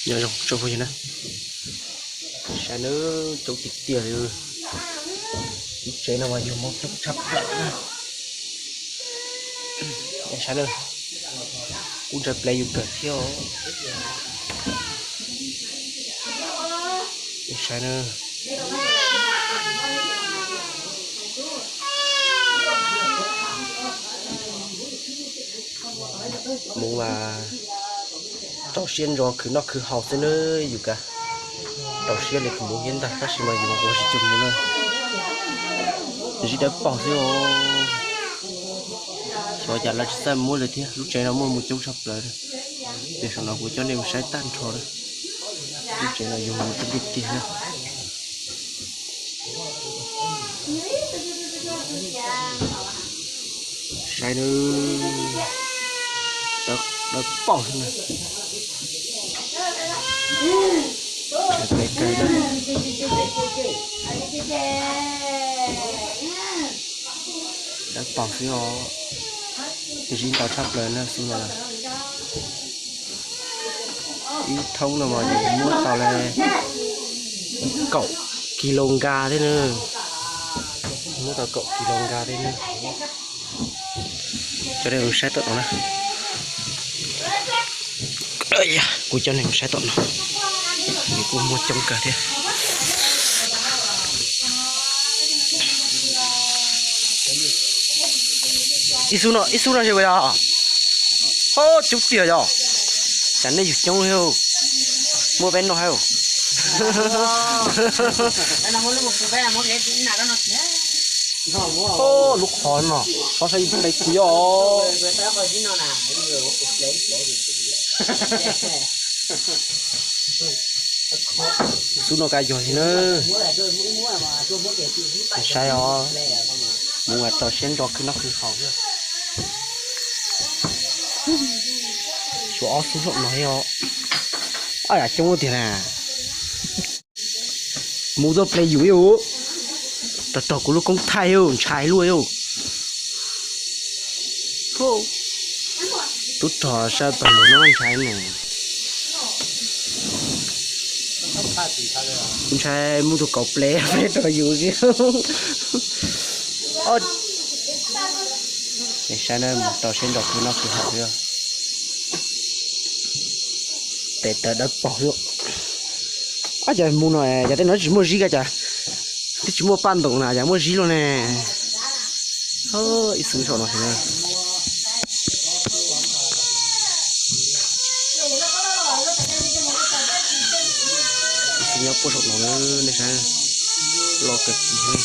Nyob zoo tsoom phooj ywg na, saib na, coob tiag tiag li. Lub tsev no mas yog muaj coob tshaj plaws na. Saib na, kuj ntshai ple yus kawg thiab os. Saib na, mus mas rau siab ntso khwv noj khwv haus xwb na yus kav. Rau siab li kuv mus thiab ntag, tab sis mas yus ua tsis tau mus na. Zib dawb paug xwb os. Xyov cas lawv tsis txawj muab li thiab, lub tsev no muaj mus coob tshaj plaws. Ces saum no kuv coj nej mus saib tag nrho na. Lub tsev no yus mus coob tiag tiag na. Saib na, dawb paug xwb na. Dawb paug xwb os. Zib ntau tshaj plaws na xub no. Ib thoob no mas yus muab tau li kaum kis lus nkas thiab na. Muab tau kaum kis lus nkas thiab na. Coj nej mus saib tom no na. Kuv coj nej mus saib tom no. Nws kuj muaj coob kawg thiab. Ib xub no, ib xub no yog, o, coob tiag yog. Cas nej yug coob li, muaj peb no hauj. Lub qhov no, qhov saib yus peb kuv yog. Xub no kab yog li na. Saib os, mus mas rau siab ntso khwv noj khwv haus. Tshuav ob xub saum no thiab os. Ab, yam coob tiag na. Mus tuaj ple yus, rog rog kuv lub koob thaij, ntshai luaj. Tub rog sab pag lug no ntshai ne. Ntshai muaj tus kaus ple peb rau yus xwb. Saib na, mus rau siab ntso khwv noj khwv haus xwb. Tes taw dawb paug xwb. Ab, cas mus no yog tej no tsis muaj zib ka cas, twb tsis muaj paj ntoos na cas muaj zib luaj ne. Ib xwb saum no. Ib xwb nyob puag saum no, nej saib, loj kawg kiag.